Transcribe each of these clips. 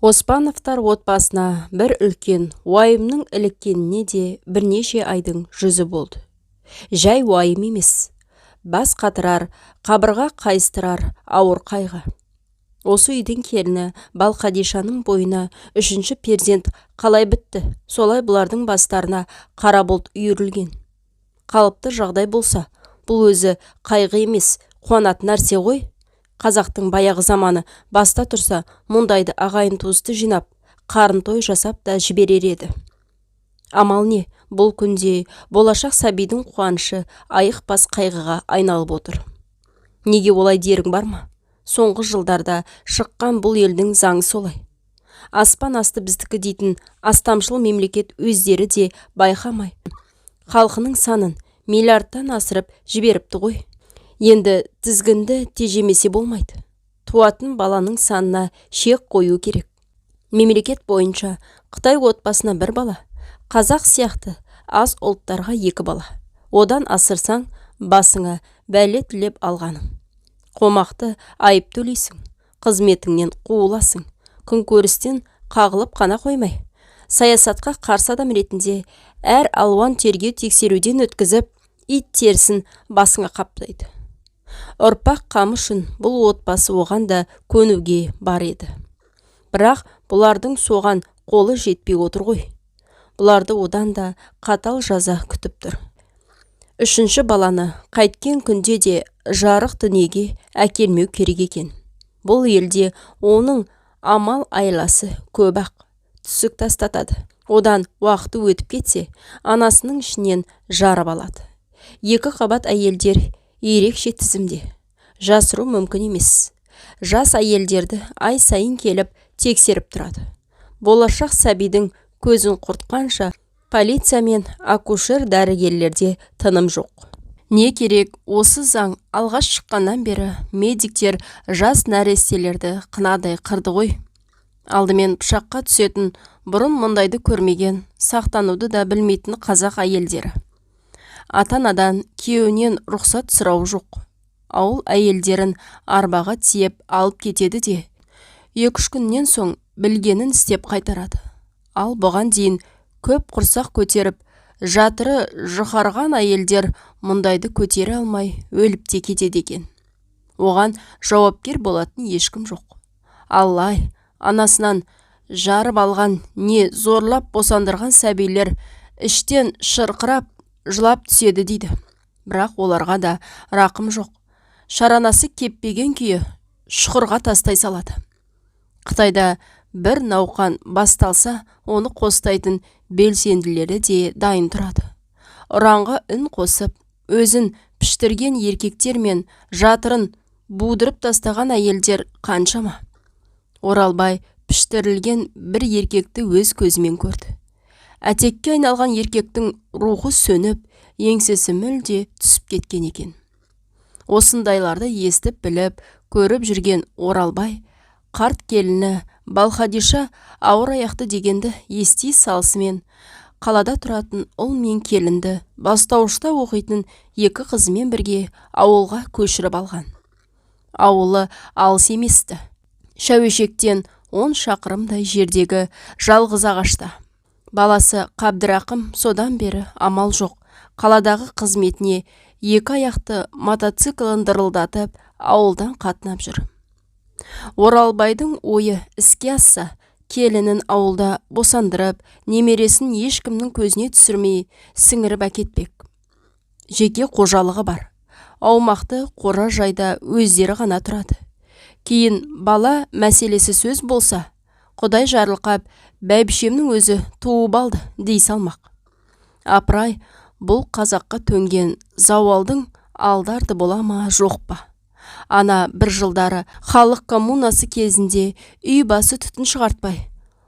Оспановтар отбасына бір үлкен уайымның іліккеніне де бірнеше айдың жүзі болды. Жай уайым емес, бас қатырар, қабырға қайыстырар ауыр қайғы. Осы үйдің келіні Балқадишаның бойына үшінші перзент қалай бітті, солай бұлардың бастарына қара бұлт үйірілген. Қалыпты жағдай болса, бұл өзі қайғы емес, қуанатын нәрсе ғой. Қазақтың баяғы заманы баста тұрса, мұндайды ағайын-туысты жинап, қарын той жасап та жіберер еді. Амал не, бұл күнде болашақ сәбидің қуанышы айықпас қайғыға айналып отыр. Неге олай дерің бар ма? Соңғы жылдарда шыққан бұл елдің заңы солай. Аспан асты біздікі дейтін астамшыл мемлекет өздері де байқамай халқының санын миллиардтан асырып жіберіпті ғой. Енді тізгінді тежемесе болмайды. Туатын баланың санына шек қою керек. Мемлекет бойынша Қытай отбасына бір бала, қазақ сияқты аз ұлттарға екі бала. Одан асырсаң, басыңа бәле тілеп алғаның. Қомақты айып төлейсің, қызметіңнен қуыласың, күнкөрістен қағылып қана қоймай, саясатқа қарсы адам ретінде әр алуан тергеу тексеруден өткізіп, ит терісін басыңа қаптайды. Ұрпақ қамы үшін бұл отбасы оған да көнуге бар еді. Бірақ бұлардың соған қолы жетпей отыр ғой. Бұларды одан да қатал жаза күтіп тұр. Үшінші баланы қайткен күнде де жарық дүниеге әкелмеу керек екен. Бұл елде оның амал айласы көп-ақ, түсік тастатады. Одан уақыты өтіп кетсе, анасының ішінен жарып алады. Екі қабат әйелдер ерекше тізімде. Жасыру мүмкін емес. Жас әйелдерді ай сайын келіп тексеріп тұрады. Болашақ сәбидің көзін құртқанша полиция мен акушер дәрігерлерде тыным жоқ. Не керек, осы заң алғаш шыққаннан бері медиктер жас нәрестелерді қынадай қырды ғой. Алдымен пышаққа түсетін бұрын мұндайды көрмеген, сақтануды да білмейтін қазақ әйелдері. Ата-анадан, күйеуінен рұқсат сұрау жоқ. Ауыл әйелдерін арбаға тиеп алып кетеді де, 2-3 күннен соң білгенін істеп қайтарады. Ал бұған дейін көп құрсақ көтеріп, жатыры жұқарған әйелдер мұндайды көтере алмай өліп те кетеді екен. Оған жауапкер болатын ешкім жоқ. Аллай, анасынан жарып алған не зорлап босандырған сәбилер іштен шырқырап жылап түседі дейді. Бірақ оларға да рақым жоқ. Шаранасы кеппеген күйі шұқырға тастай салады. Қытайда бір науқан басталса, оны қостайтын белсенділері де дайын тұрады. Ұранға үн қосып, өзін піштірген еркектер мен жатырын будырып тастаған әйелдер қаншама. Оралбай піштірілген бір еркекті өз көзімен көрді. Әтекке айналған еркектің рухы сөніп, еңсесі мүлде түсіп кеткен екен. Осындайларды естіп біліп, көріп жүрген Оралбай қарт келіні Балқадиша ауыр аяқты дегенді ести салысымен қалада тұратын ұл мен келінді бастауышта оқитын екі қызымен бірге ауылға көшіріп алған. Ауылы алыс еместі. Шәуешектен 10 шақырымдай жердегі жалғыз ағашта. Баласы Қабдырақым содан бері амал жоқ. Қаладағы қызметіне екі аяқты мотоциклін дырылдатып, ауылдан қатынап жүр. Оралбайдың ойы іске асса, келінін ауылда босандырып, немересін ешкімнің көзіне түсірмей сіңіріп әкетпек. Жеке қожалығы бар. Аумақты қора жайда өздері ғана тұрады. Кейін бала мәселесі сөз болса, Құдай жарылқап, бәйбішемнің өзі туып алды дей салмақ. Апырай, бұл қазаққа төнген зауалдың алды-арты бола ма, жоқ па? Ана бір жылдары халық коммунасы кезінде үй басы түтін шығартпай,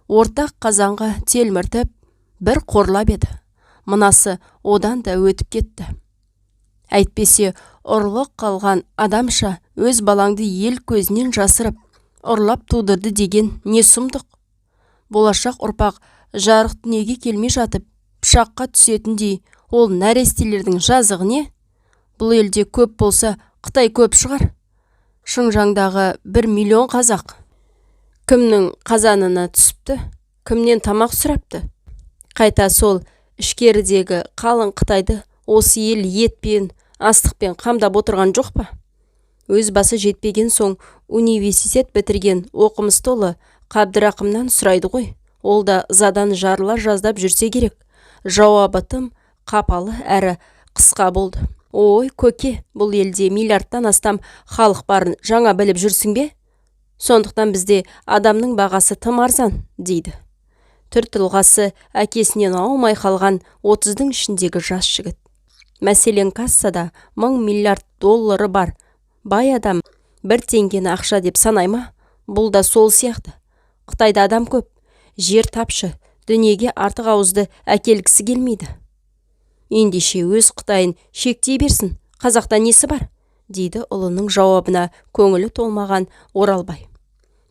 ортақ қазанға телміртіп, бір қорлап еді. Мынасы одан да өтіп кетті. Әйтпесе, ұрлық қалған адамша өз балаңды ел көзінен жасырып, ұрлап тудырды деген не сұмдық? Болашақ ұрпақ жарық дүниеге келмей жатып, пышаққа түсетіндей ол нәрестелердің жазығы не? Бұл елде көп болса, Қытай көп шығар. Шыңжаңдағы 1 миллион қазақ. Кімнің қазанына түсіпті, кімнен тамақ сұрапты? Қайта сол ішкерідегі қалың қытайды осы ел етпен, астықпен қамдап отырған жоқ па? Өз басы жетпеген соң университет бітірген оқымысты ұлы Қабдырақымнан сұрайды ғой. Ол да ызадан жарыла жаздап жүрсе керек. Жауабы тым қапалы әрі қысқа болды. Ой, көке, бұл елде миллиардтан астам халық барын жаңа біліп жүрсің бе? Сондықтан бізде адамның бағасы тым арзан, дейді. Түр-тұлғасы әкесінен аумай қалған 30-дың ішіндегі жас жігіт. Мәселен, кассада 1000 миллиард доллары бар бай адам бір теңгені ақша деп санай ма? Бұл да сол сияқты. Қытайда адам көп, жер тапшы, дүниеге артық ауызды әкелгісі келмейді. Ендеше өз Қытайын шектей берсін, қазақта несі бар? Дейді ұлының жауабына көңілі толмаған Оралбай.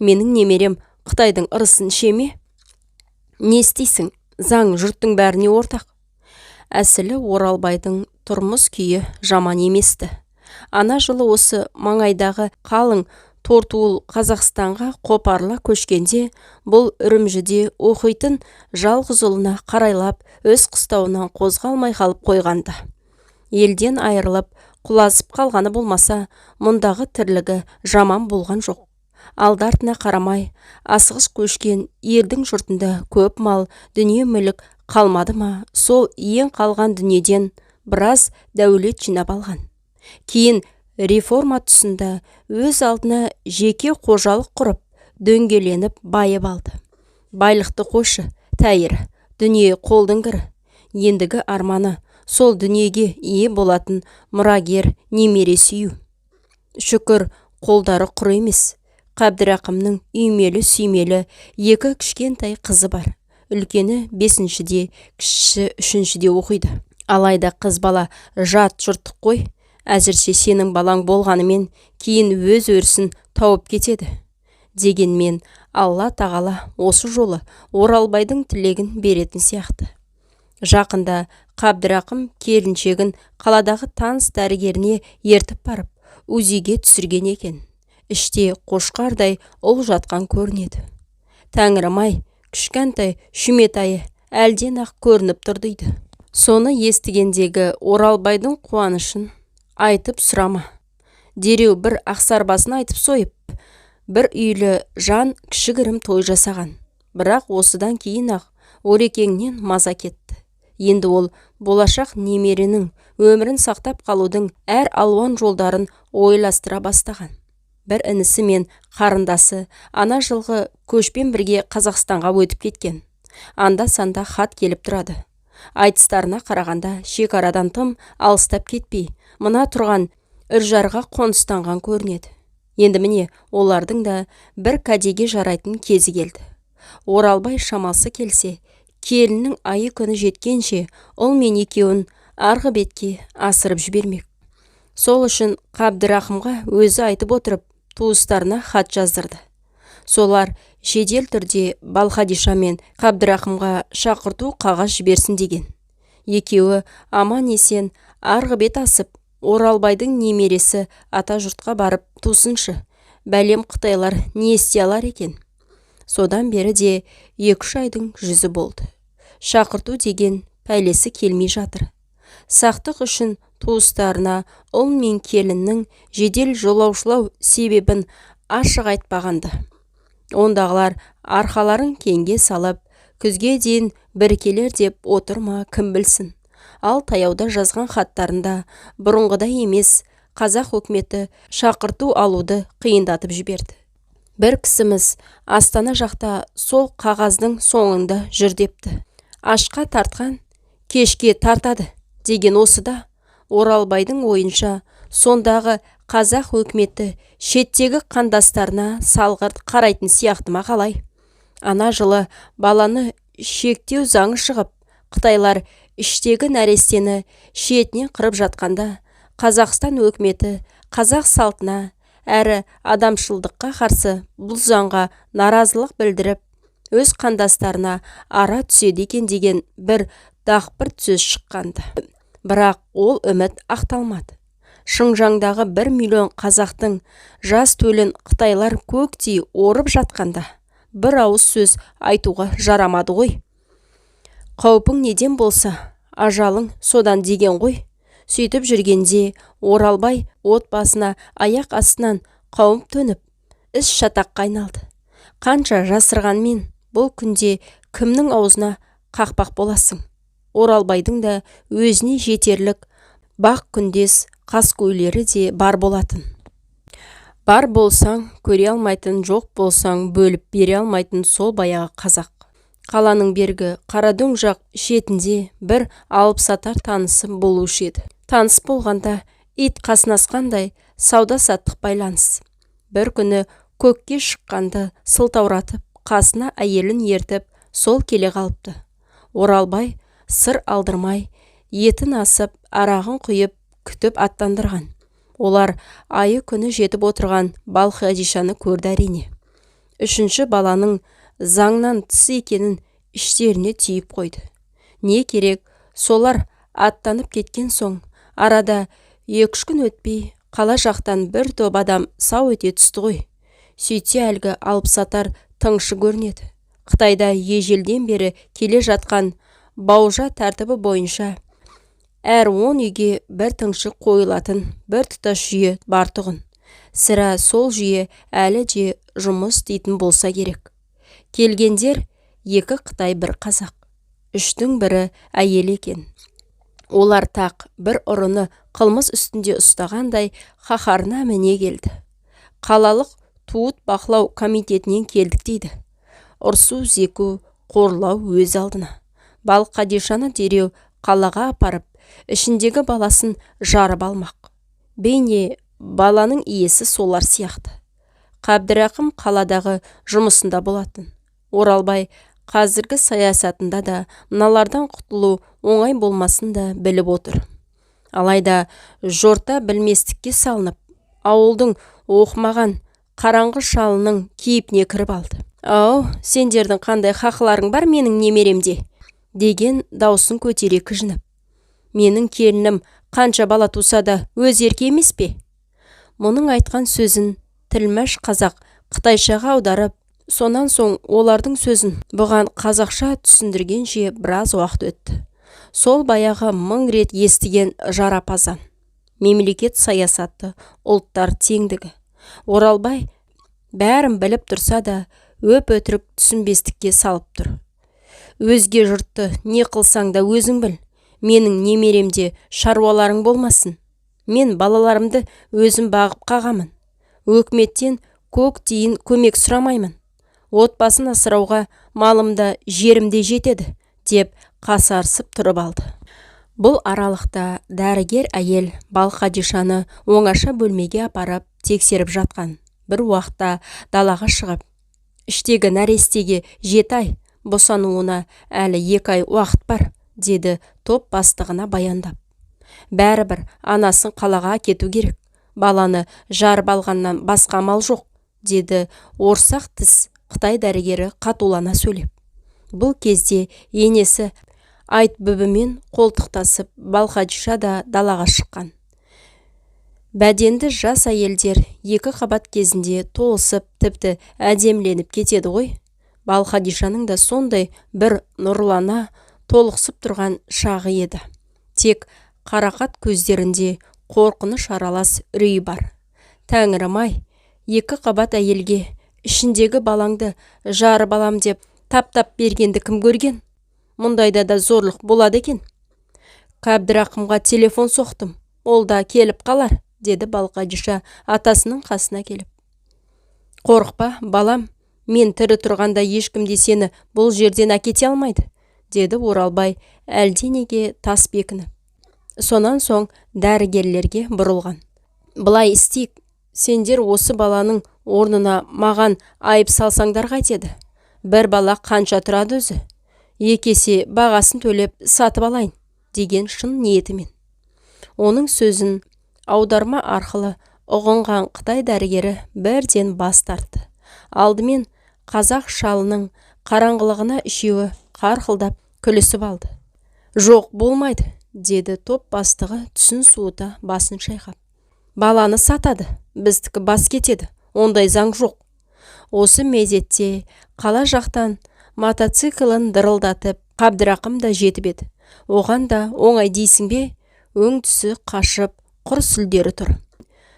Менің немерем Қытайдың ырысын іше ме? Не істейсің, заң жұрттың бәріне ортақ. Әсілі Оралбайдың тұрмыс күйі жаман еместі. Ана жылы осы маңайдағы қалың тортуыл Қазақстанға қопарыла көшкенде, бұл Үрімжіде оқитын жалғыз ұлына қарайлап, өз қыстауынан қозғалмай қалып қойғанды. Елден айырылып, құлазып қалғаны болмаса, мұндағы тірлігі жаман болған жоқ. Алды артына қарамай, асығыс көшкен елдің жұртында көп мал, дүние-мүлік қалмады ма, сол ең қалған дүниеден біраз дәулет жинап алған. Кейін реформа тұсында өз алдына жеке қожалық құрып, дөңгеленіп байып алды. Байлықты қойшы, тәйір, дүние қолдың кірі. Ендігі арманы сол дүниеге ие болатын мұрагер немере сүю. Шүкір, қолдары құр емес. Қабдырақымның үймелі-сүймелі екі кішкентай қызы бар. Үлкені 5-шіде, кішісі 3-шіде оқиды. Алайда қыз бала жат жұрттық қой, әзірше сенің балаң болғанымен кейін өз өрісін тауып кетеді. Дегенмен Алла тағала осы жолы Оралбайдың тілегін беретін сияқты. Жақында Қабдырақым келіншегін қаладағы таныс дәрігеріне ертіп барып, УЗИ-ге түсірген екен. Іште қошқардай ұл жатқан көрінеді. Тәңірім-ай, кішкентай шүметайы әлден-ақ көрініп тұр дейді. Соны естігендегі Оралбайдың қуанышын айтып сұрама. Дереу бір ақсарбасын айтып сойып, бір үйлі жан кішігірім той жасаған. Бірақ осыдан кейін-ақ Орекеңнен маза кетті. Енді ол болашақ немеренің өмірін сақтап қалудың әр алуан жолдарын ойластыра бастаған. Бір інісі мен қарындасы ана жылғы көшпен бірге Қазақстанға өтіп кеткен. Анда-санда хат келіп тұрады. Айтыстарына қарағанда шекарадан тым алыстап кетпей, мына тұрған Үржарға қоныстанған көрінеді. Енді міне олардың да бір кәдеге жарайтын кезі келді. Оралбай шамасы келсе, келіннің айы күні жеткенше ұл мен екеуін арғы бетке асырып жібермек. Сол үшін Қабдырақымға өзі айтып отырып, туыстарына хат жаздырды. Солар жедел түрде Балхадиша мен Қабдырақымға шақырту қағаз жіберсін деген. Екеуі аман-есен арғы бет асып, Оралбайдың немересі ата жұртқа барып тусыншы, бәлем қытайлар не істей алар екен. Содан бері де 2-3 айдың жүзі болды. Шақырту деген пәлесі келмей жатыр. Сақтық үшін туыстарына ұл мен келіннің жедел жолаушылау себебін ашық айтпағанды. Ондағылар арқаларын кеңге салып, күзге дейін бір келер деп отыр ма, кім білсін. Ал таяуда жазған хаттарында бұрынғыдай емес, қазақ өкіметі шақырту алуды қиындатып жіберді. Бір кісіміз Астана жақта сол қағаздың соңында жүр депті. Ашқа тартқан кешке тартады деген осы да. Оралбайдың ойынша, сондағы қазақ өкіметі шеттегі қандастарына салғырт қарайтын сияқты ма қалай? Ана жылы баланы шектеу заңы шығып, қытайлар іштегі нәрестені шетінен қырып жатқанда, Қазақстан өкіметі қазақ салтына әрі адамшылдыққа қарсы бұл заңға наразылық білдіріп, өз қандастарына ара түседі екен деген бір дақпырт сөз шыққанды. Бірақ ол үміт ақталмады. Шыңжаңдағы 1 миллион қазақтың жас төлін қытайлар көктей орып жатқанда, бір ауыз сөз айтуға жарамады ғой. Қаупің неден болса, ажалың содан деген ғой. Сөйтіп жүргенде Оралбай отбасына аяқ астынан қауіп төніп, іс шатаққа айналды. Қанша жасырғанмен бұл күнде кімнің аузына қақпақ боласың? Оралбайдың да өзіне жетерлік бақ күндес қаскөйлері де бар болатын. Бар болсаң көре алмайтын, жоқ болсаң бөліп бере алмайтын сол баяғы қазақ. Қаланың бергі Қарадөң жақ шетінде бір алыпсатар танысы болушы еді. Таныс болғанда ит қасынасқандай сауда-саттық байланыс. Бір күні көкке шыққанды сылтауратып, қасына әйелін ертіп, сол келе қалыпты. Оралбай сыр алдырмай, етін асып, арағын құйып, күтіп аттандырған. Олар айы күні жетіп отырған Балқадишаны көрді әрине. Үшінші баланың заңнан тыс екенін іштеріне түйіп қойды. Не керек, солар аттанып кеткен соң, арада 2-3 күн өтпей, қала жақтан бір топ адам сау ете түсті ғой. Сөйтсе әлгі алыпсатар тыңшы көрінеді. Қытайда ежелден бері келе жатқан баужа тәртібі бойынша әр 10 үйге бір тыңшы қойылатын бір тұтас жүйе бар тұғын. Сірә сол жүйе әлі де жұмыс істейтін болса керек. Келгендер 2 қытай, 1 қазақ. 3-тің бірі әйел екен. Олар тақ бір ұрыны қылмыс үстінде ұстағандай қаһарына міне келді. Қалалық туыт бақылау комитетінен келдік дейді. Ұрсу, зеку, қорлау өз алдына. Балқадишаны дереу қалаға апарып, ішіндегі баласын жарып алмақ. Бейне баланың иесі солар сияқты. Қабдырақым қаладағы жұмысында болатын. Оралбай қазіргі саясатында да мыналардан құтылу оңай болмасын да біліп отыр. Алайда жорта білместікке салынып, ауылдың оқымаған қараңғы шалының кейпіне кіріп алды. «Ау, сендердің қандай хақыларың бар менің немеремде?» деген даусын көтере кіжініп. «Менің келінім қанша бала туса да өз еркі емес пе?» Мұның айтқан сөзін тілмәш қазақ қытайшаға аударып, сонан соң олардың сөзін бұған қазақша түсіндіргенше біраз уақыт өтті. Сол баяғы 1000 рет естіген жарапазан. Мемлекет саясаты, ұлттар теңдігі. Оралбай бәрін біліп тұрса да, өп-өтірік түсінбестікке салып тұр. Өзге жұртты не қылсаң да өзің біл. Менің немеремде шаруаларың болмасын. Мен балаларымды өзім бағып қағамын. Өкіметтен көк тиын көмек сұрамаймын. Отбасын асырауға малымда жерімде жетеді, деп қасарысып тұрып алды. Бұл аралықта дәрігер әйел Балқадишаны оңаша бөлмеге апарып тексеріп жатқан. Бір уақытта далаға шығып, іштегі нәрестеге 7 ай, босануына әлі 2 ай уақыт бар, деді топ бастығына баяндап. Бәрібір анасын қалаға әкету керек. Баланы жарып алғаннан басқа амал жоқ, деді орсақ тіс қытай дәрігері қатулана сөйлеп. Бұл кезде енесі Айтбүбімен қолтықтасып Балқадиша да далаға шыққан. Бәденді жас әйелдер 2 қабат кезінде толысып, тіпті әдеміленіп кетеді ғой. Балқадишаның да сондай бір нұрлана толықсып тұрған шағы еді. Тек қарақат көздерінде қорқыныш аралас үрей бар. Тәңірім-ай, 2 қабат әйелге ішіндегі балаңды жарып алам деп таптап бергенді кім көрген? Мұндайда да зорлық болады екен. Қабдырақымға телефон соқтым, ол да келіп қалар, деді Балқадиша атасының қасына келіп. Қорықпа, балам, мен тірі тұрғанда ешкім де сені бұл жерден әкете алмайды, деді Оралбай әлденеге тас бекініп. Сонан соң дәрігерлерге бұрылған. Былай істейік, сендер осы баланың орнына маған айып салсаңдар қайтеді. Бір бала қанша тұрады өзі? 2 есе бағасын төлеп сатып алайын, деген шын ниетімен. Оның сөзін аударма арқылы ұғынған қытай дәрігері бірден бас тартты. Алдымен қазақ шалының қараңғылығына үшеуі қарқылдап күлісіп алды. Жоқ, болмайды, деді топ бастығы түсін суыта басын шайқап. Баланы сатады, біздікі бас кетеді, ондай заң жоқ. Осы мезетте қала жақтан мотоциклін дырылдатып Қабдырақым да жетіп еді. Оған да оңай дейсің бе, өң-түсі қашып, құр сүлдері тұр.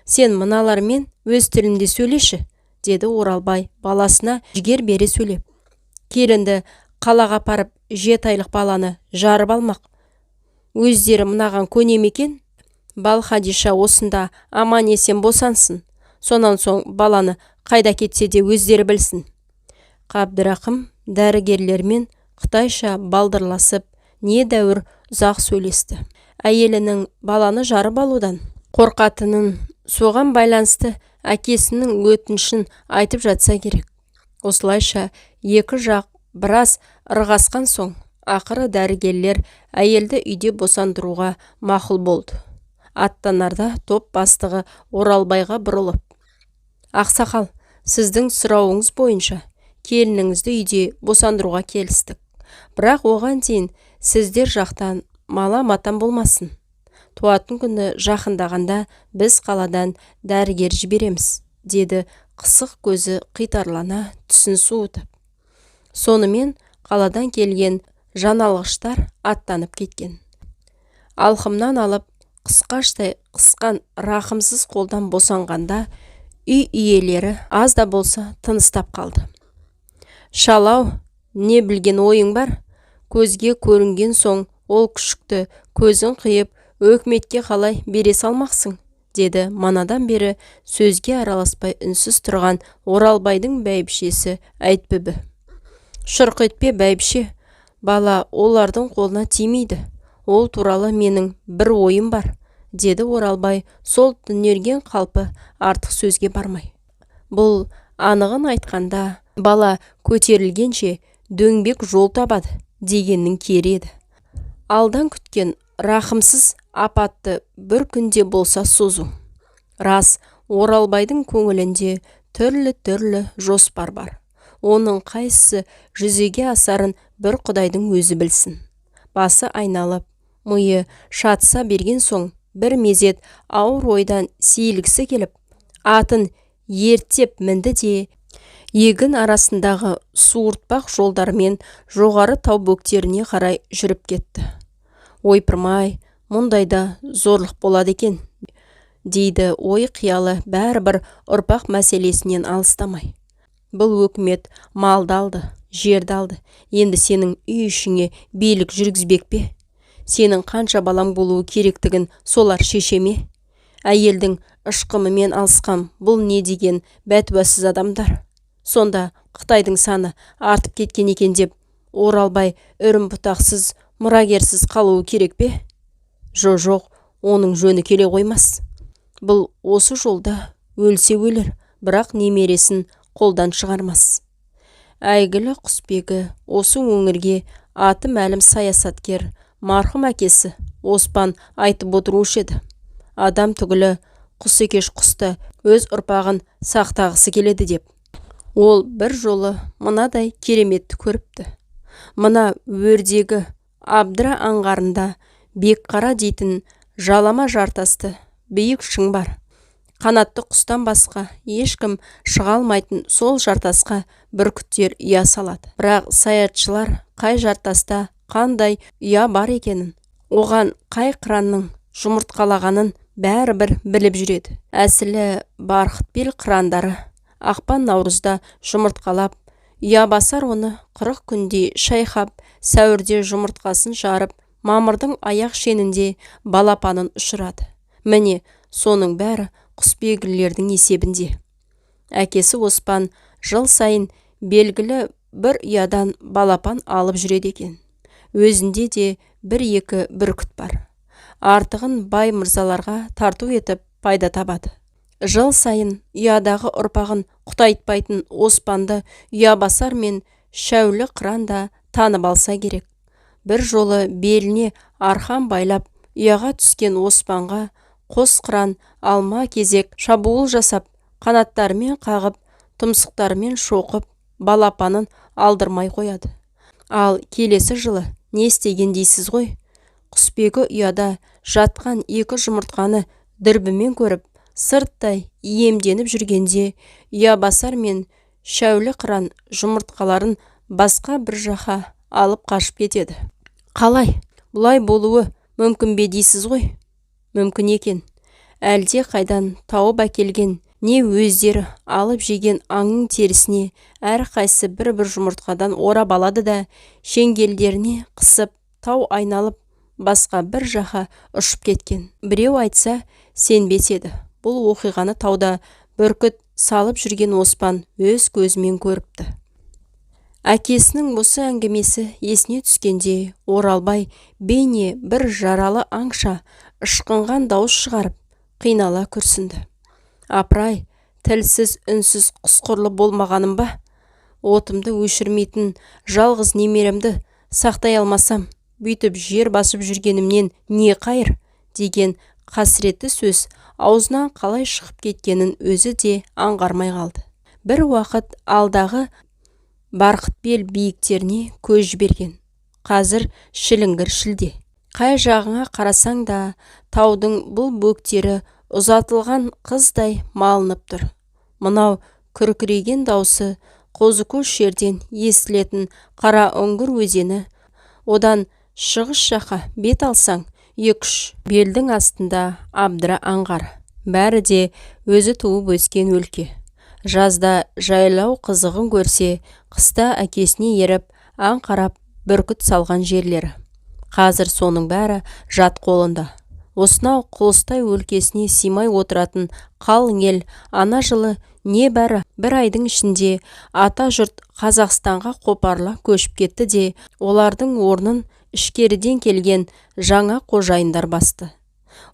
Сен мыналармен өз тілінде сөйлеші, деді Оралбай баласына жігер бере сөйлеп. Келінді қалаға апарып, 7 айлық баланы жарып алмақ. Өздері мынаған көне ме екен? Балхадиша осында аман-есен босансын. Сонан соң баланы қайда кетсе де өздері білсін. Қабдырақым дәрігерлермен қытайша балдырласып, не дәуір ұзақ сөйлесті. Әйелінің баланы жарып алудан қорқатынын, соған байланысты әкесінің өтінішін айтып жатса керек. Осылайша екі жақ біраз ырғасқан соң, ақыры дәрігерлер әйелді үйде босандыруға мақұл болды. Аттанарда топ бастығы Оралбайға бұрылып, «Ақсақал, сіздің сұрауыңыз бойынша келініңізді үйде босандыруға келістік. Бірақ оған дейін сіздер жақтан мала-матам болмасын. Туатын күні жақындағанда біз қаладан дәрігер жібереміз», деді қысық көзі қитарлана түсін суытып. Сонымен қаладан келген жаналғыштар аттанып кеткен. Алқымнан алып, қысқаштай қысқан рақымсыз қолдан босанғанда үй иелері аз да болса тыныстап қалды. Шалау, не білген ойың бар? Көзге көрінген соң ол күшікті көзін қиып, өкіметке қалай бере салмақсың, деді манадан бері сөзге араласпай үнсіз тұрған Оралбайдың бәйбішесі Әйтбүбі. Шырқ етпе, бәйбіше, бала олардың қолына тимейді. Ол туралы менің бір ойым бар, деді Оралбай сол түнерген қалпы артық сөзге бармай. Бұл анығын айтқанда, бала көтерілгенше дөңбек жол табады дегеннің кері еді. Алдан күткен рақымсыз апатты бір күнде болса созу. Рас, Оралбайдың көңілінде түрлі-түрлі жоспар бар. Оның қайсысы жүзеге асарын бір құдайдың өзі білсін. Басы айналып, миы шатыса берген соң бір мезет ауыр ойдан сейілгісі келіп, атын ерттеп мінді де, егін арасындағы суыртпақ жолдармен жоғары тау бөктеріне қарай жүріп кетті. Ойпырмай, мұндайда зорлық болады екен, дейді ой қиялы бәрібір ұрпақ мәселесінен алыстамай. Бұл өкімет малды алды, жерді алды, енді сенің үй ішіңе билік жүргізбек пе? Сенің қанша балаң болуы керектігін солар шеше ме? Әйелдің ышқымымен алысқан бұл не деген бәтуасыз адамдар? Сонда Қытайдың саны артып кеткен екен деп Оралбай үрім-бұтақсыз, мұрагерсіз қалуы керек пе? Жо-жоқ, оның жөні келе қоймас. Бұл осы жолда өлсе өлер, бірақ немересін қолдан шығармас. Әйгілі құсбегі осы өңірге аты мәлім саясаткер марқұм әкесі Оспан айтып отырушы еді. Адам түгілі құс екеш құсты өз ұрпағын сақтағысы келеді деп. Ол бір жолы мынадай кереметті көріпті. Мына өрдегі Абдыра аңғарында Бекқара дейтін жалама жартасты биік шың бар. Қанатты құстан басқа ешкім шыға алмайтын сол жартасқа бүркіттер ұя салады. Бірақ саятшылар қай жартаста қандай ұя бар екенін, оған қай қыранның жұмыртқалағанын бәрібір біліп жүреді. Әсілі барқытбел қырандары ақпан наурызда жұмыртқалап, ұя басар оны 40 күндей шайқап, сәуірде жұмыртқасын жарып, мамырдың аяқ шенінде балапанын ұшырады. Міне, соның бәрі құсбегілердің есебінде. Әкесі Оспан жыл сайын белгілі бір ұядан балапан алып жүреді екен. Өзінде де бір-екі бүркіт бар. Артығын бай мырзаларға тарту етіп пайда табады. Жыл сайын ұядағы ұрпағын құтайтпайтын Оспанды ұябасар мен шәулі қыран да танып алса керек. Бір жолы беліне арқан байлап ұяға түскен Оспанға қос қыран алма кезек шабуыл жасап, қанаттарымен қағып, тұмсықтарымен шоқып, балапанын алдырмай қояды. Ал келесі жылы не істеген дейсіз ғой? Құсбегі ұяда жатқан екі жұмыртқаны дүрбімен көріп, сырттай иемденіп жүргенде ұябасар мен Шәулі қыран жұмыртқаларын басқа бір жаққа алып қашып кетеді. Қалай? Бұлай болуы мүмкін бе дейсіз ғой? Мүмкін екен. Әлде қайдан тауып әкелген, не өздері алып жеген аңның терісіне әрқайсысы бір-бір жұмыртқадан орап алады да, шеңгелдеріне қысып, тау айналып басқа бір жаққа ұшып кеткен. Біреу айтса, сенбес еді. Бұл оқиғаны тауда бүркіт салып жүрген Оспан өз көзімен көріпті. Әкесінің осы әңгімесі есіне түскенде Оралбай бейне бір жаралы аңша ышқынған дауыс шығарып, қинала күрсінді. Апырай, тілсіз, үнсіз құс құрлы болмағаным ба? Отымды өшірмейтін жалғыз немеремді сақтай алмасам, бүйтіп жер басып жүргенімнен не қайыр? Деген қасіретті сөз аузынан қалай шығып кеткенін өзі де аңғармай қалды. Бір уақыт алдағы Барқытбел биіктеріне көз жіберген. Қазір шіліңгір шілде. Қай жағыңа қарасаң да таудың бұл бөктері ұзатылған қыздай малынып тұр. Мынау күркіреген даусы Қозыкөш жерден естілетін Қараүңгір өзені. Одан шығыс жаққа бет алсаң, 2-3 белдің астында Абдыра аңғары. Бәрі де өзі туып өскен өлке. Жазда жайлау қызығын көрсе, қыста әкесіне еріп, аң қарап, бүркіт салған жерлері. Қазір соның бәрі жат қолында. Осынау Құлыстай өлкесіне сыймай отыратын қалың ел ана жылы небәрі бір айдың ішінде ата жұрт Қазақстанға қопарыла көшіп кетті де, олардың орнын ішкеріден келген жаңа қожайындар басты.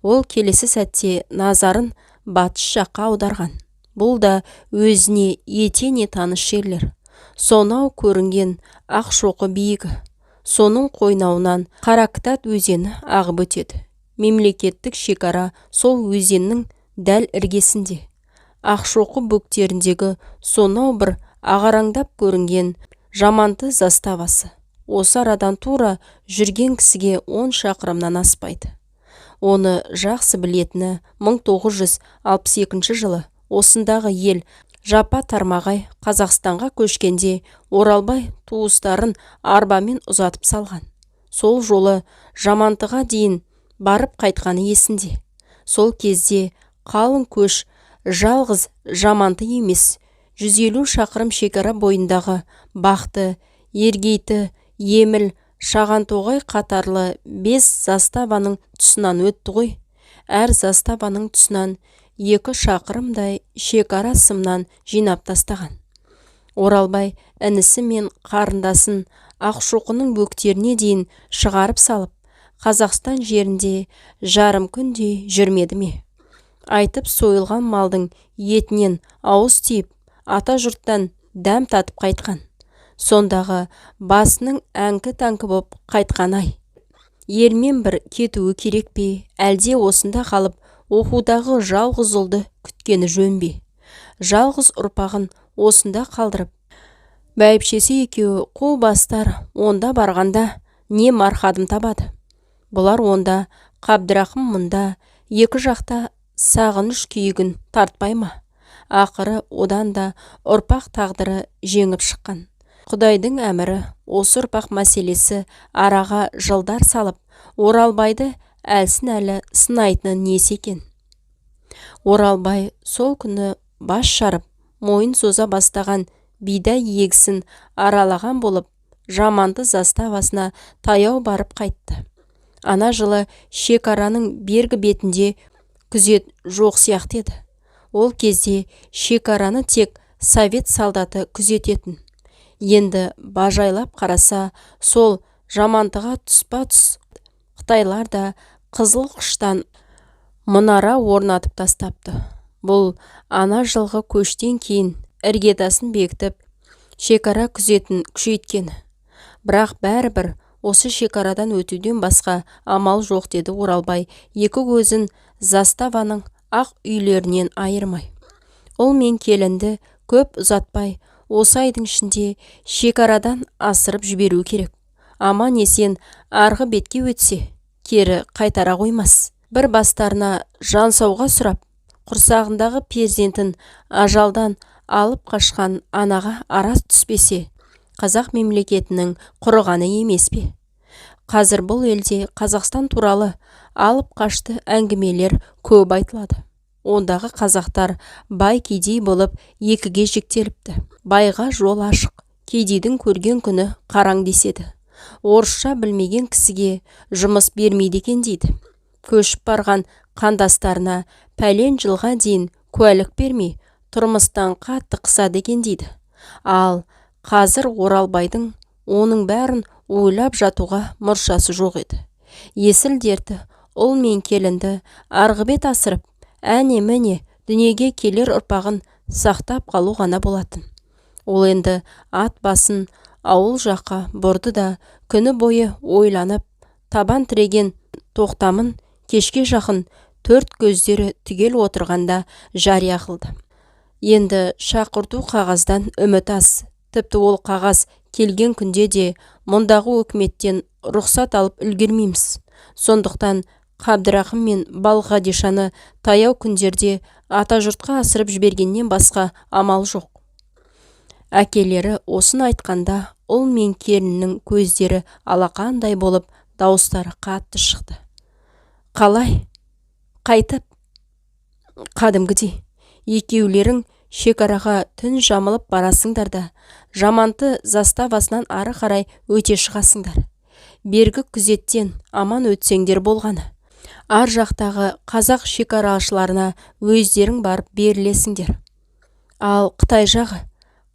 Ол келесі сәтте назарын батыс жаққа аударған. Бұл да өзіне етене таныс жерлер. Сонау көрінген Ақшоқы биігі. Соның қойнауынан Қаракітат өзені ағып өтеді. Мемлекеттік шекара сол өзеннің дәл іргесінде. Ақшоқы бөктеріндегі сонау бір ағараңдап көрінген Жаманты заставасы. Осы арадан тура жүрген кісіге 10 шақырымнан аспайды. Оны жақсы білетіні 1962 жылы осындағы ел жапа тармағай Қазақстанға көшкенде Оралбай туыстарын арбамен ұзатып салған. Сол жолы Жамантыға дейін барып қайтқаны есінде. Сол кезде қалың көш жалғыз Жаманты емес, 150 шақырым шекара бойындағы Бақты, Ергейті, Еміл, Шағантоғай қатарлы 5 заставаның тұсынан өтті ғой. Әр заставаның тұсынан 2 шақырымдай шекара сымнан жинап тастаған. Оралбай інісі мен қарындасын Ақшоқының бөктеріне дейін шығарып салып, Қазақстан жерінде жарым күндей жүрмеді ме? Айтып сойылған малдың етінен ауыз тиіп, ата жұрттан дәм татып қайтқан. Сондағы басының әңкі-тәңкі боп қайтқан ай. Елмен бір кетуі керек пе, әлде осында қалып, оқудағы жалғыз ұлды күткені жөн бе? Жалғыз ұрпағын осында қалдырып, бәйбішесі екеуі қу бастар онда барғанда не марқадым табады? Бұлар онда, Қабдырахым мұнда, екі жақта сағыныш күйігін тартпай ма? Ақыры одан да ұрпақ тағдыры жеңіп шыққан. Құдайдың әмірі осы ұрпақ мәселесі араға жылдар салып, Оралбайды әлсін әлі сынайтыны несі екен? Оралбай сол күні бас жарып, мойын соза бастаған бидай егісін аралаған болып, Жаманты заставасына таяу барып қайтты. Ана жылы шекараның бергі бетінде күзет жоқ сияқты еді. Ол кезде шекараны тек совет солдаты күзететін. Енді бажайлап қараса, сол Жамантыға тұспа-тұс қытайлар да қызыл қыштан мұнара орнатып тастапты. Бұл ана жылғы көштен кейін іргетасын бекітіп, шекара күзетін күшейткені. Бірақ бәрібір осы шекарадан өтуден басқа амал жоқ деді Оралбай, екі көзін заставаның ақ үйлерінен айырмай. Ұл мен келінді көп ұзатпай, осы айдың ішінде шекарадан асырып жіберу керек. Аман есен арғы бетке өтсе, кері қайтара қоймас. Бір бастарына жан сауға сұрап, құрсағындағы перзентін ажалдан Алып қашқан анаға араз түспесе, қазақ мемлекетінің құрығаны емес пе? Қазір бұл елде Қазақстан туралы алып қашты әңгімелер көп айтылады. Ондағы қазақтар бай кедей болып екіге жіктеліпті. Байға жол ашық, кедейдің көрген күні қараң деседі. Орысша білмеген кісіге жұмыс бермейді екен дейді. Көшіп барған қандастарына пәлен жылға дейін куәлік бермей, тұрмыстан қатты қысады екен дейді. Ал қазір Оралбайдың оның бәрін ойлап жатуға мұршасы жоқ еді. Есіл дерті ұл мен келінді арғы бет асырып, әне-міне дүниеге келер ұрпағын сақтап қалу ғана болатын. Ол енді ат басын ауыл жаққа бұрды да, күні бойы ойланып, табан тіреген тоқтамын кешке жақын төрт көздері түгел отырғанда жария қылды. Енді шақырту қағаздан үміт аз. Тіпті ол қағаз келген күнде де мұндағы өкіметтен рұқсат алып үлгермейміз. Сондықтан Қабдырахым мен Балқадишаны таяу күндерде атажұртқа асырып жібергеннен басқа амал жоқ. Әкелері осыны айтқанда ұл мен келіннің көздері алақандай болып, дауыстары қатты шықты. Қалай? Қайтып? Қадімгідей. Екеулерің шекараға түн жамылып барасыңдар да, Жаманты заставасынан ары қарай өте шығасыңдар. Бергі күзеттен аман өтсеңдер болғаны. Ар жақтағы қазақ шекарашыларына өздерің барып берілесіңдер. Ал Қытай жағы?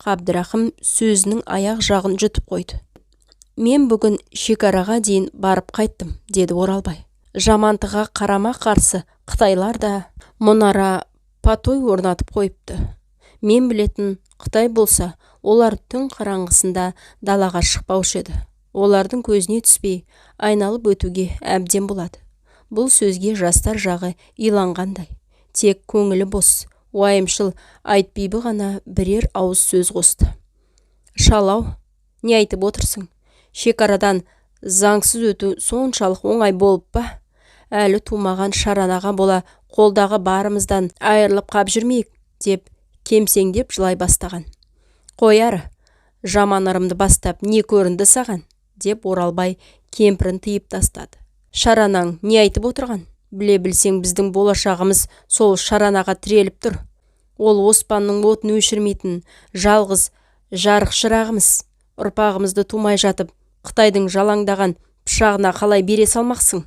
Қабдырахым сөзінің аяқ жағын жұтып қойды. Мен бүгін шекараға дейін барып қайттым, деді Оралбай. Жамантыға қарама-қарсы қытайлар да мұнара патой орнатып қойыпты. Мен білетін қытай болса, олар түн қараңғысында далаға шықпаушы еді. Олардың көзіне түспей, айналып өтуге әбден болады. Бұл сөзге жастар жағы иланғандай. Тек көңілі бос, уайымшыл Айтбибі ғана бірер ауыз сөз қосты. Шалау, не айтып отырсың? Шекарадан заңсыз өту соншалық оңай болып па? Әлі тумаған шаранаға бола қолдағы барымыздан айырылып қап жүрмейік, деп кемсеңдеп жылай бастаған. Қой ары, жаман ырымды бастап не көрінді саған, деп Оралбай кемпірін тыйып тастады. Шаранаң не айтып отырған? Біле білсең, біздің болашағымыз сол шаранаға тіреліп тұр. Ол Оспанның отын өшірмейтін жалғыз жарық шырағымыз. Ұрпағымызды тумай жатып, Қытайдың жалаңдаған пышағына қалай бере салмақсың?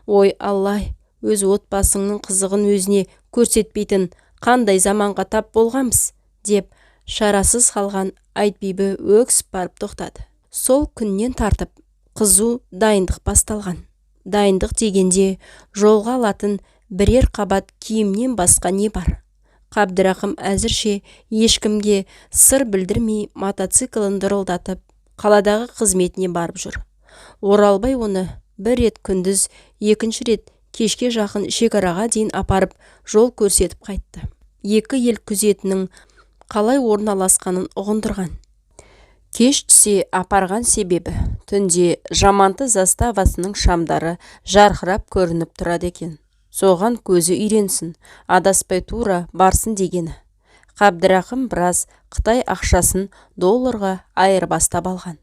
Ой, Аллай, өз отбасыңның қызығын өзіне көрсетпейтін қандай заманға тап болғанбыз, деп шарасыз қалған Айтбибі өксіп барып тоқтады. Сол күннен тартып қызу дайындық басталған. Дайындық дегенде жолға алатын бірер қабат киімнен басқа не бар? Қабдырахым әзірше ешкімге сыр білдірмей мотоциклін дырылдатып, қаладағы қызметіне барып жүр. Оралбай оны бір рет күндіз, екінші рет кешке жақын шекараға дейін апарып, жол көрсетіп қайтты. Екі ел күзетінің қалай орналасқанын ұғындырған. Кеш түсе апарған себебі түнде Жаманты заставасының шамдары жарқырап көрініп тұрады екен. Соған көзі үйренсін, адаспай тура барсын дегені. Қабдырахым біраз қытай ақшасын долларға айырбастап алған.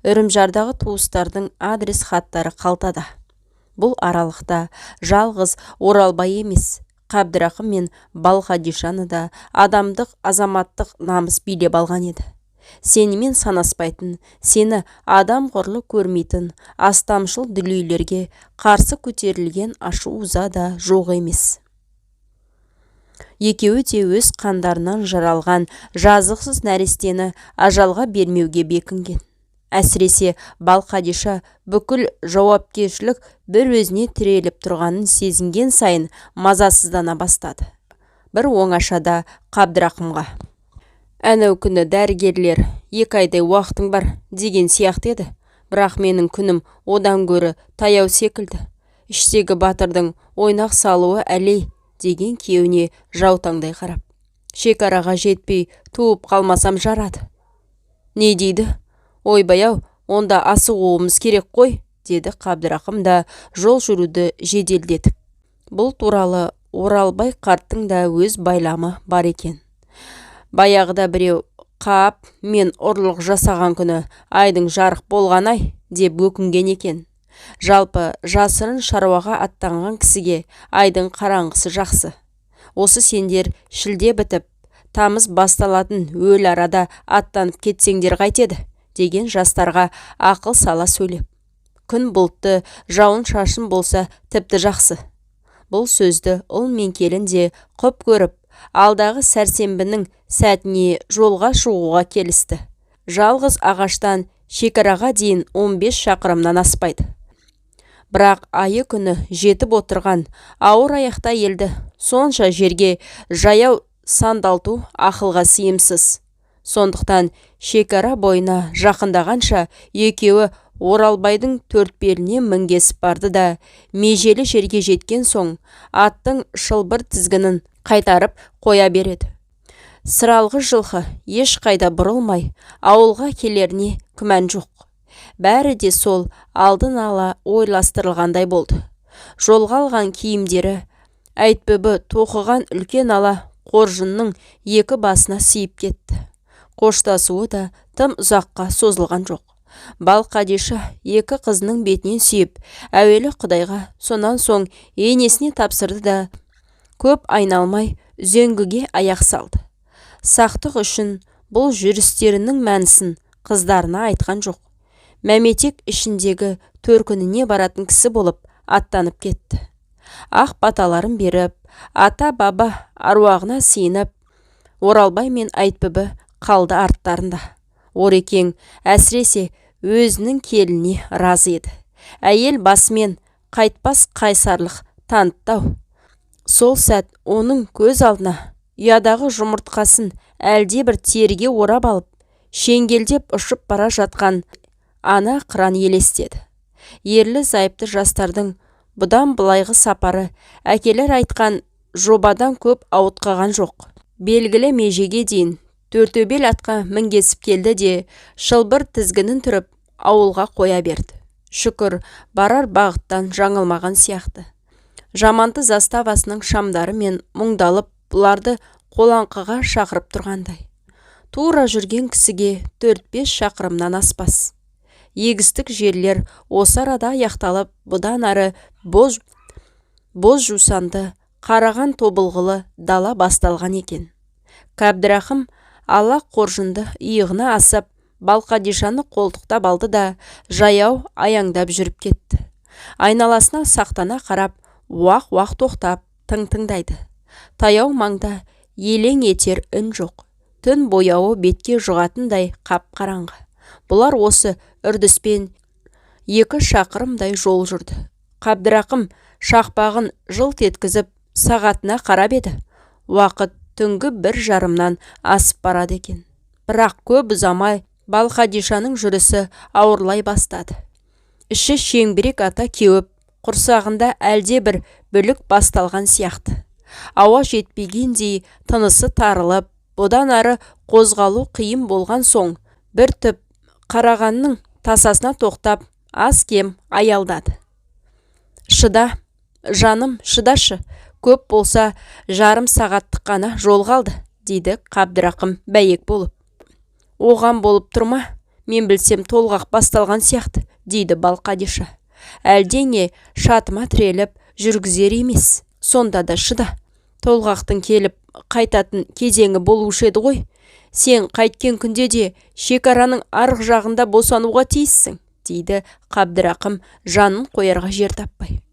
Үрімжардағы туыстардың адрес хаттары қалтада. Бұл аралықта жалғыз Оралбай емес, Қабдырахым мен Балқадишаны да адамдық, азаматтық намыс билеп алған еді. Сенімен санаспайтын, сені адам құрлы көрмейтін астамшыл дүлейлерге қарсы көтерілген ашу-ыза да жоқ емес. Екеуі де өз қандарынан жаралған жазықсыз нәрестені ажалға бермеуге бекінген. Әсіресе Балқадиша бүкіл жауапкершілік бір өзіне тіреліп тұрғанын сезінген сайын мазасыздана бастады. Бір оңашада Қабдырахымға: әнеу күні дәрігерлер 2 айдай уақытың бар деген сияқты еді. Бірақ менің күнім одан гөрі таяу секілді. Іштегі батырдың ойнақ салуы әлей, деген күйеуіне жаутаңдай қарап. Шекараға жетпей туып қалмасам жарады. Не дейді? Ойбай-ау, онда асығуымыз керек қой, деді Қабдырахым да жол жүруді жеделдетіп. Бұл туралы Оралбай қарттың да өз байламы бар екен. Баяғыда біреу қап, мен ұрлық жасаған күні айдың жарық болған-ай деп өкінген екен. Жалпы жасырын шаруаға аттанған кісіге айдың қараңғысы жақсы. Осы сендер шілде бітіп, тамыз басталатын өл арада аттанып кетсеңдер қайтеді, деген жастарға ақыл сала сөйлеп. Күн бұлтты, жауын-шашын болса тіпті жақсы. Бұл сөзді ұл мен келін де құп көріп, алдағы сәрсенбінің сәтіне жолға шығуға келісті. Жалғыз ағаштан шекараға дейін 15 шақырымнан аспайды. Бірақ айы күні жетіп отырған ауыр аяқта елді сонша жерге жаяу сандалту ақылға сыйымсыз. Сондықтан шекара бойына жақындағанша екеуі Оралбайдың төртбеліне мінгесіп барды да, межелі жерге жеткен соң аттың шылбыр тізгінін қайтарып қоя береді. Сыралғы жылқы ешқайда бұрылмай ауылға келеріне күмән жоқ. Бәрі де сол алдын ала ойластырылғандай болды. Жолға алған киімдері Әйтбүбі тоқыған үлкен ала қоржынның екі басына сиіп кетті. Қоштасуы да тым ұзаққа созылған жоқ. Балқадиша екі қызының бетінен сүйіп, әуелі Құдайға, сонан соң енесіне тапсырды да, көп айналмай үзеңгіге аяқ салды. Сақтық үшін бұл жүрістерінің мәнісін қыздарына айтқан жоқ. Мәметек ішіндегі төркініне баратын кісі болып аттанып кетті. Ақ баталарын беріп, ата-баба аруағына сиынып, Оралбай мен Әйтбүбі қалды арттарында. Орекең әсіресе өзінің келініне разы еді. Әйел басымен қайтпас қайсарлық танытты-ау. Сол сәт оның көз алдына ұядағы жұмыртқасын әлде бір теріге орап алып, шеңгелдеп ұшып бара жатқан ана қыран елестеді. Ерлі зайыпты жастардың бұдан былайғы сапары әкелер айтқан жобадан көп ауытқыған жоқ. Белгілі межеге дейін төртөбел атқа мінгесіп келді де, шылбыр тізгінін түріп ауылға қоя берді. Шүкір, барар бағыттан жаңылмаған сияқты. Жаманты заставасының шамдары мен мұңдалып бұларды қолаңқыға шақырып тұрғандай. Тура жүрген кісіге 4-5 шақырымнан аспас. Егістік жерлер осы арада аяқталып, бұдан ары боз жусанды қараған тобылғылы дала басталған екен. Қабдырахым ала қоржынды иығына асып, Балқадишаны қолтықтап алды да, жаяу аяңдап жүріп кетті. Айналасына сақтана қарап, уақ-уақ тоқтап, тың тыңдайды. Таяу маңда елең етер үн жоқ. Түн бояуы бетке жұғатындай қап-қараңғы. Бұлар осы үрдіспен 2 шақырымдай жол жүрді. Қабдырахым шақпағын жылт еткізіп, сағатына қарап еді. Уақыт түнгі 1:30-нан асып барады екен. Бірақ көп ұзамай Балқадишаның жүрісі ауырлай бастады. Іші шеңбірек ата кеуіп, құрсағында әлде бір бүлік басталған сияқты. Ауа жетпегендей тынысы тарылып, бұдан ары қозғалу қиын болған соң, бір түп қарағанның тасасына тоқтап, аз-кем аялдады. Шыда, жаным, шыдашы, көп болса жарым сағаттық қана жол қалды, дейді Қабдырахым бәйек болып. Оған болып тұрма, мен білсем толғақ басталған сияқты, дейді Балқадиша. Әлдене шатыма тіреліп жүргізер емес, сонда да шыда. Толғақтың келіп қайтатын кезеңі болушы еді ғой. Сен қайткен күнде де шекараның арғы жағында босануға тиіссің, дейді Қабдырахым жанын қоярға жер таппай.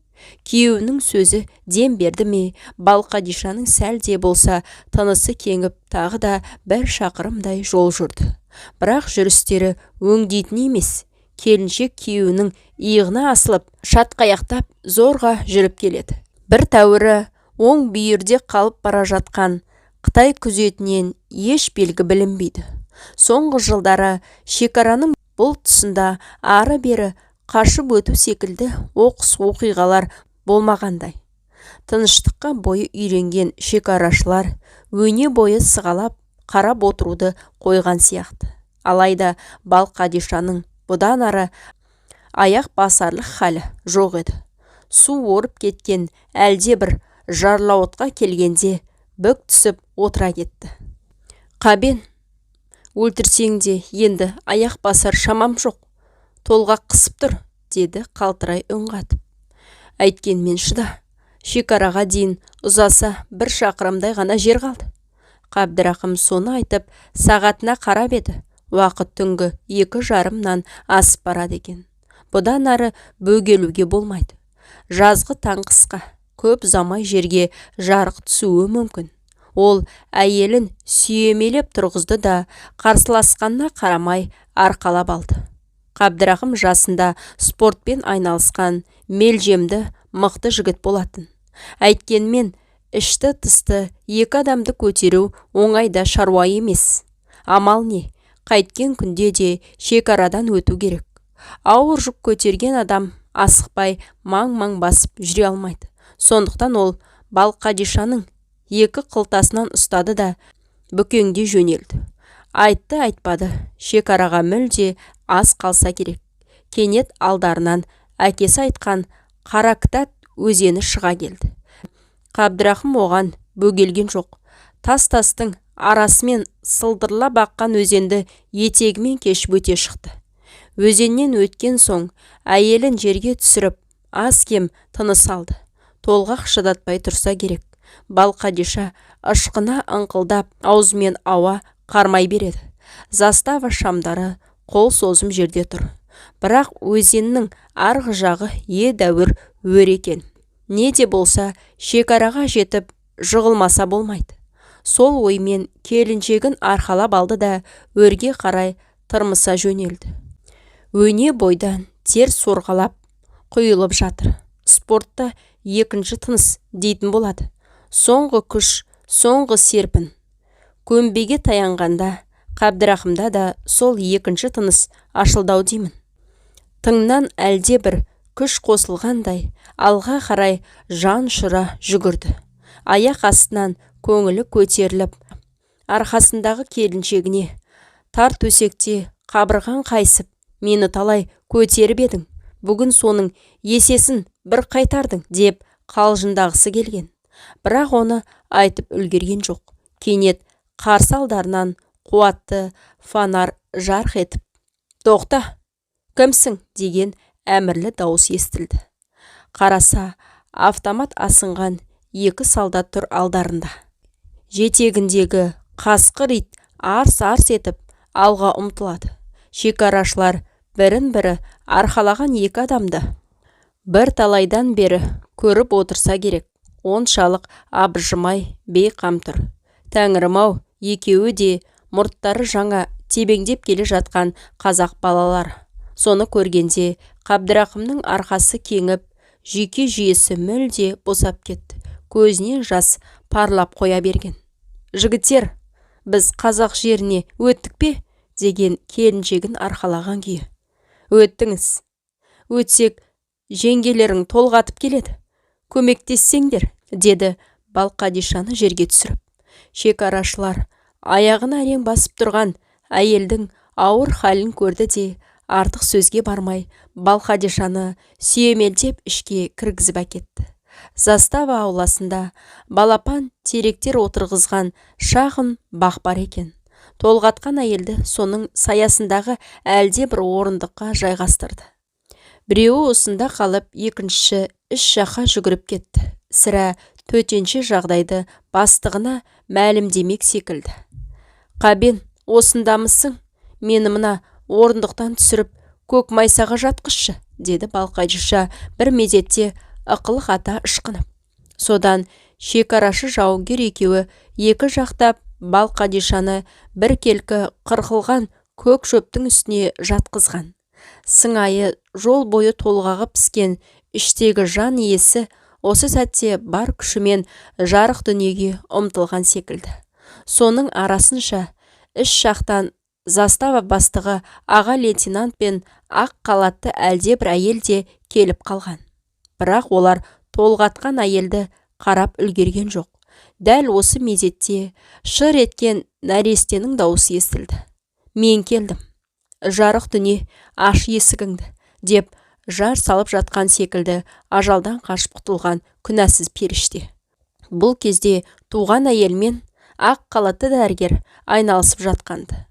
Күйеуінің сөзі дем берді ме, Балқадишаның сәл де болса тынысы кеңіп, тағы да 1 шақырымдай жол жүрді. Бірақ жүрістері өңдейтін емес. Келіншек күйеуінің иығына асылып, шатқаяқтап зорға жүріп келеді. Бір тәуірі оң бүйірде қалып бара жатқан Қытай күзетінен еш белгі білінбейді. Соңғы жылдары шекараның бұл тұсында ары-бері қашып өту секілді оқыс оқиғалар болмағандай. Тыныштыққа бойы үйренген шекарашылар өне бойы сығалап қарап отыруды қойған сияқты. Алайда Балқадишаның бұдан ары аяқ басарлық халі жоқ еді. Су орып кеткен әлде бір жарлауытқа келгенде бүк түсіп отыра кетті. Қабен, өлтірсең де енді аяқ басар шамам жоқ, толғақ қысып тұр, деді қалтырай үн қатып. Әйткенмен шыда, шекараға дейін ұзаса 1 шақырымдай ғана жер қалды. Қабдырахым соны айтып, сағатына қарап еді. Уақыт түнгі 2:30-нан асып барады екен. Бұдан ары бөгелуге болмайды. Жазғы таң қысқа, көп ұзамай жерге жарық түсуі мүмкін. Ол әйелін сүйемелеп тұрғызды да, қарсыласқанына қарамай арқалап алды. Қабдырахым жасында спортпен айналысқан мелжемді мықты жігіт болатын. Әйткенмен ішті тысты 2 адамды көтеру оңайда шаруа емес. Амал не, қайткен күнде де шекарадан өту керек. Ауыр жүк көтерген адам асықпай маң-маң басып жүре алмайды. Сондықтан ол Балқадишаның 2 қылтасынан ұстады да бүкеңде жөнелді. Айтты айтпады, шекараға мүлде аз қалса керек. Кенет алдарынан әкесі айтқан Қаракітат өзені шыға келді. Қабдырахым оған бөгелген жоқ. Тас-тастың арасымен сылдырлап аққан өзенді етегімен кешіп өте шықты. Өзеннен өткен соң әйелін жерге түсіріп, аз-кем тыныс алды. Толғақ шыдатпай тұрса керек. Балқадиша ышқына ыңқылдап, аузымен ауа қармай береді. Застава шамдары қол созым жерде тұр. Бірақ өзеннің арғы жағы едәуір өр екен. Не де болса шекараға жетіп жығылмаса болмайды. Сол оймен келіншегін арқалап алды да өрге қарай тырмыса жөнелді. Өне бойдан тер сорғалап құйылып жатыр. Спортта екінші тыныс дейтін болады. Соңғы күш, соңғы серпін. Көмбеге таянғанда Қабдырахымда да сол екінші тыныс ашылдау деймін. Тыңнан әлде бір күш қосылғандай алға қарай жан ұшыра жүгірді. Аяқ астынан көңілі көтеріліп, арқасындағы келіншегіне тар төсекте қабырған қайысып, мені талай көтеріп едің, бүгін соның есесін бір қайтардың деп қалжыңдағысы келген. Бірақ оны айтып үлгерген жоқ. Кенет қарсы алдарынан қуатты фонар жарқ етіп, «Тоқта, кімсің?» деген әмірлі дауыс естілді. Қараса, автомат асынған 2 солдат тұр алдарында. Жетегіндегі қасқыр ит арс-арс етіп алға ұмтылады. Шекарашылар бірін-бірі арқалаған 2 адамды бір талайдан бері көріп отырса керек, оншалық абыржымай бейқам тұр. Тәңірім-ау, екеуі де мұрттары жаңа тебеңдеп келе жатқан қазақ балалары. Соны көргенде Қабдырахымның арқасы кеңіп, жүйке жүйесі мүлде босап кетті. Көзінен жас парлап қоя берген. Жігіттер, біз қазақ жеріне өттік пе? Деген келіншегін арқалаған күйі. Өттіңіз. Өтсек, жеңгелерің толғатып келеді. Көмектессеңдер, деді Балқадишаны жерге түсіріп. Шекарашылар аяғын әрең басып тұрған әйелдің ауыр халін көрді де, артық сөзге бармай Балқадишаны сүйемелдеп ішке кіргізіп әкетті. Застава ауласында балапан теректер отырғызған шағын бақ бар екен. Толғатқан әйелді соның саясындағы әлде бір орындыққа жайғастырды. Біреуі осында қалып, екіншісі іш жаққа жүгіріп кетті. Сірә төтенше жағдайды бастығына мәлімдемек секілді. Қабен, осындамысың? Мені мына орындықтан түсіріп, көк майсаға жатқызшы, деді Балқадиша бір мезетте ықылық ата ышқынып. Содан шекарашы жауынгер екеуі екі жақтап Балқадишаны бір келкі қырқылған көк шөптің үстіне жатқызған. Сыңайы жол бойы толғағы піскен іштегі жан иесі осы сәтте бар күшімен жарық дүниеге ұмтылған секілді. Соның арасынша іш жақтан застава бастығы аға лейтенант пен ақ халатты әлде бір әйел де келіп қалған. Бірақ олар толғатқан әйелді қарап үлгерген жоқ. Дәл осы мезетте шыр еткен нәрестенің дауысы естілді. Мен келдім. Жарық дүние, аш есігіңді, деп жар салып жатқан секілді ажалдан қашып құтылған күнәсіз періште. Бұл кезде туған әйелмен Ақ халатты дәрігер айналысып жатқанды.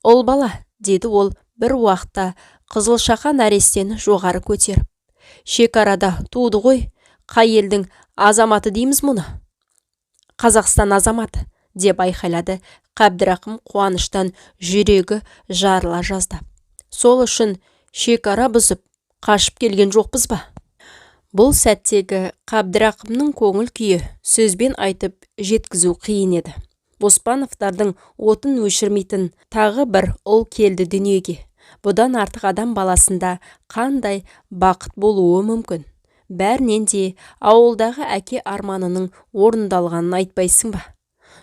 Ұл бала, деді ол бір уақытта қызылшақа нәрестені жоғары көтеріп. Шекарада туды ғой, қай елдің азаматы дейміз мұны? Қазақстан азаматы, деп айқайлады Қабдырақым қуаныштан жүрегі жарыла жаздап. Сол үшін шекара бұзып, қашып келген жоқпыз ба? Бұл сәттегі Қабдырақымның көңіл күйі сөзбен айтып жеткізу қиын еді. Оспановтардың отын өшірмейтін тағы бір ұл келді дүниеге. Бұдан артық адам баласында қандай бақыт болуы мүмкін? Бәрінен де ауылдағы әке арманының орындалғанын айтпайсың ба?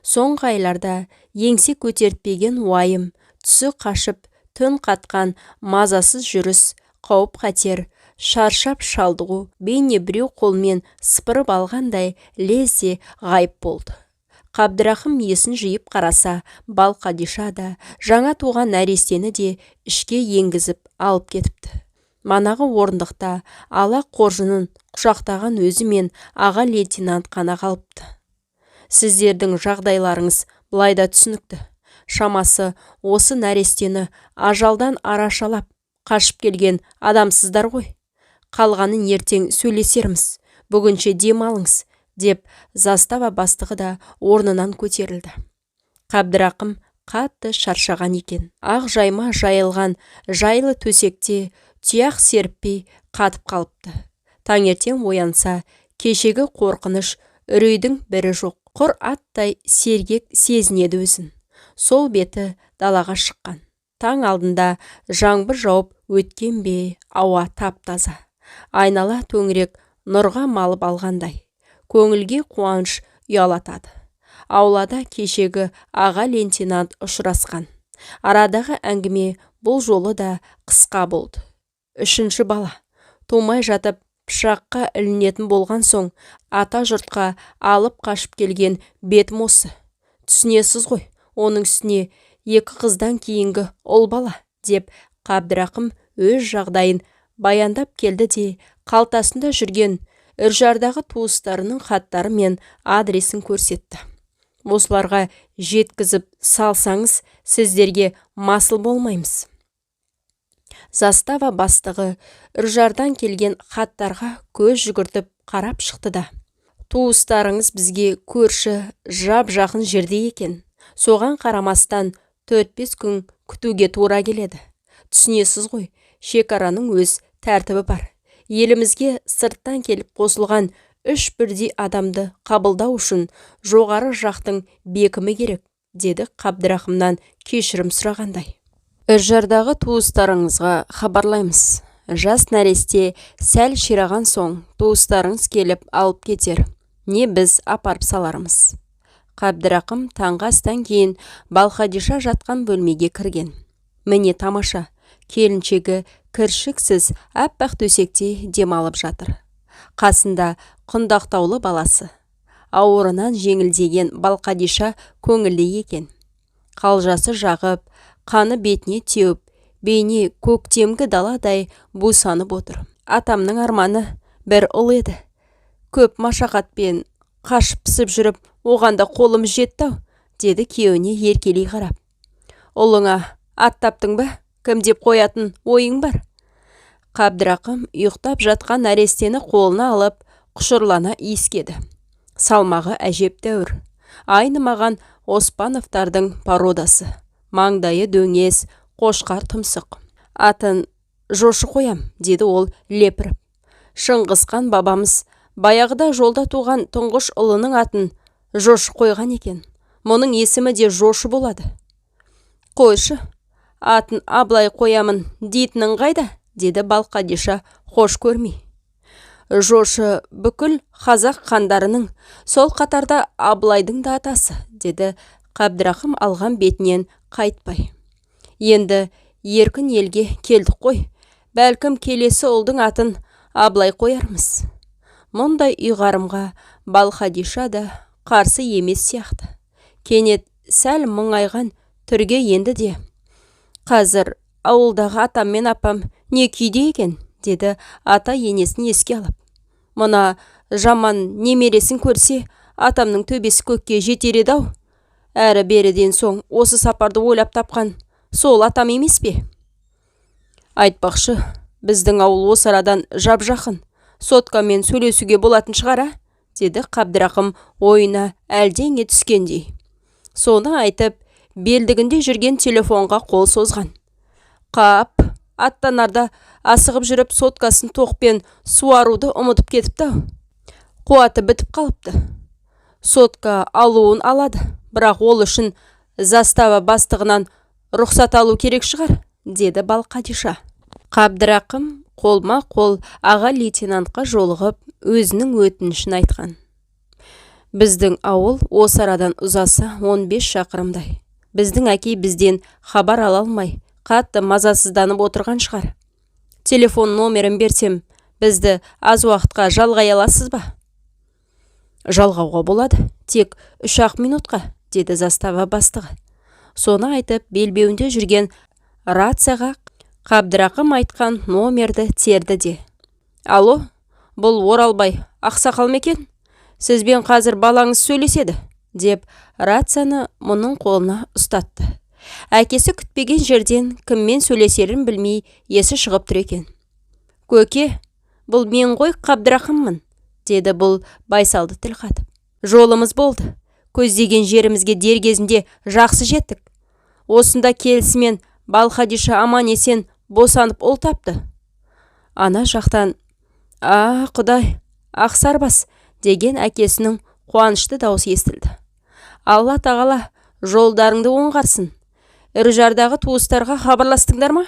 Соңғы айларда еңсе көтертпеген уайым, түсі қашып, түн қатқан мазасыз жүріс, қауіп-қатер, шаршап шалдығу, бейне біреу қолмен сыпырып алғандай лезде ғайып болды. Қабдырахым есін жиып қараса, Балқадиша да, жаңа туған нәрестені де ішке енгізіп алып кетіпті. Манағы орындықта ала қоржынын құшақтаған өзі мен аға лейтенант қана қалыпты. Сіздердің жағдайларыңыз былай да түсінікті. Шамасы осы нәрестені ажалдан арашалап қашып келген адамсыздар ғой. Қалғанын ертең сөйлесерміз. Бүгінше дем алыңыз, деп застава бастығы да орнынан көтерілді. Қабдырақым қатты шаршаған екен. Ақ жайма жайылған жайлы төсекте тұяқ серіппей қатып қалыпты. Таңертең оянса, кешегі қорқыныш үрейдің бірі жоқ. Құр аттай сергек сезінеді өзін. Сол беті далаға шыққан. Таң алдында жаңбыр жауып өткен бе, ауа тап-таза. Айнала төңірек нұрға малып алғандай. Көңілге қуаныш ұялатады. Аулада кешегі аға лейтенант ұшырасқан. Арадағы әңгіме бұл жолы да қысқа болды. Үшінші бала. Тумай жатып пышаққа ілінетін болған соң, ата жұртқа алып қашып келген бетім осы. Түсінесіз ғой, оның үстіне екі қыздан кейінгі ұл бала, деп Қабдырақым өз жағдайын баяндап келді де, қалтасында жүрген Үржардағы туыстарының хаттары мен адресін көрсетті. Осыларға жеткізіп салсаңыз, сіздерге масыл болмаймыз. Застава бастығы Үржардан келген хаттарға көз жүгіртіп қарап шықты да. Туыстарыңыз бізге көрші жап-жақын жерде екен. Соған қарамастан 4-5 күн күтуге тура келеді. Түсінесіз ғой, шекараның өз тәртібі бар. Елімізге сырттан келіп қосылған үш бірдей адамды қабылдау үшін жоғары жақтың бекімі керек, деді Қабдырахымнан кешірім сұрағандай. Үржардағы туыстарыңызға хабарлаймыз. Жас нәресте сәл шираған соң туыстарыңыз келіп алып кетер. Не біз апарып салармыз. Қабдырақым таңғы астан кейін Балқадиша жатқан бөлмеге кірген. Міне тамаша, келіншегі кіршіксіз аппақ төсекте демалып жатыр. Қасында құндақтаулы баласы. Ауырынан жеңілдеген Балқадиша көңілді екен. Қалжасы жағып, қаны бетіне теуіп, бейне көктемгі даладай бусанып отыр. Атамның арманы бір ұл еді. Көп машақатпен қашып-пысып жүріп, оған да қолым жетті-ау, деді күйеуіне еркелей қарап. Ұлыңа ат таптың ба? Кім деп қоятын ойың бар? Қабдырақым ұйықтап жатқан нәрестені қолына алып, құшырлана иіскеді. Салмағы әжептәуір. Айнымаған Оспановтардың породасы. Маңдайы дөңес, қошқар тұмсық. Атын Жошы қоям, деді ол лепіріп. Шыңғысхан бабамыз баяғыда жолда туған тұңғыш ұлының атын Жошы қойған екен. Мұның есімі де Жошы болады. Қойшы, атын Абылай қоямын дейтінің қайда, деді Балқадиша хош көрмей. Жошы бүкіл қазақ хандарының, сол қатарда Абылайдың да атасы, деді Қабдырахым алған бетінен қайтпай. Енді еркін елге келдік қой, бәлкім келесі ұлдың атын Абылай қоярмыз. Мұндай ұйғарымға Балқадиша да қарсы емес сияқты. Кенет сәл мұңайған түрге енді де. Қазір ауылдағы атам мен апам не күйде екен, деді ата енесін еске алып. Мына жаман немересін көрсе, атамның төбесі көкке жетер еді-ау. Әрі-беріден соң осы сапарды ойлап тапқан сол атам емес пе? Айтпақшы, біздің ауыл осы арадан жап-жақын. Соткамен сөйлесуге болатын шығар, а? Деді Қабдырақым ойына әлдене түскендей. Соны айтып, белдігінде жүрген телефонға қол созған. Қап, аттанарда асығып жүріп соткасын тоқпен суаруды ұмытып кетіпті-ау. Қуаты бітіп қалыпты. Сотка алуын алады, бірақ ол үшін застава бастығынан рұқсат алу керек шығар, деді Балқадиша. Қабдырақым қолма-қол аға лейтенантқа жолығып, өзінің өтінішін айтқан. Біздің ауыл осы арадан ұзаса 15 шақырымдай. Біздің әкей бізден хабар ала алмай, қатты мазасызданып отырған шығар. Телефон номерін берсем, бізді аз уақытқа жалғай аласыз ба? Жалғауға болады, тек 3-ақ минутқа, деді застава бастығы. Соны айтып, белбеуінде жүрген рацияға Қабдырақым айтқан номерді терді де. Алло, бұл Оралбай ақсақал ма екен? Сізбен қазір балаңыз сөйлеседі, деп рацияны мұның қолына ұстатты. Әкесі күтпеген жерден кіммен сөйлесерін білмей есі шығып тұр екен. Көке, бұл мен ғой, Қабдырақыммын, деді бұл байсалды тіл қатып. Жолымыз болды. Көздеген жерімізге дер кезінде жақсы жеттік. Осында келісімен Балқадиша аман-есен босанып ұл тапты. Ана жақтан, «А, Құдай, ақсарбас», деген әкесінің қуанышты даусы естілді. Алла тағала жолдарыңды оңғарсын. Үржардағы туыстарға хабарластыңдар ма?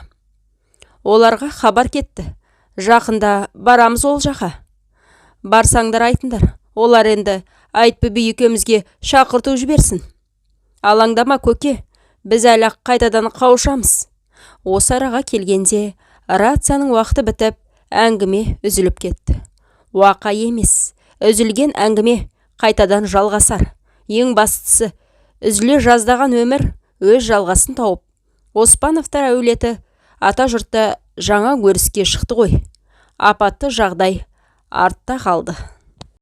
Оларға хабар кетті. Жақында барамыз ол жаққа. Барсаңдар айтыңдар, олар енді Айтбүбі екеумізге шақырту жіберсін. Алаңдама, көке, біз әлі қайтадан қауышамыз. Осы араға келгенде рацияның уақыты бітіп, әңгіме үзіліп кетті. Уақа емес, үзілген әңгіме қайтадан жалғасар. Ең бастысы, үзіле жаздаған өмір өз жалғасын тауып, Оспановтар әулеті ата жұртта жаңа өріске шықты ғой. Апатты жағдай артта қалды.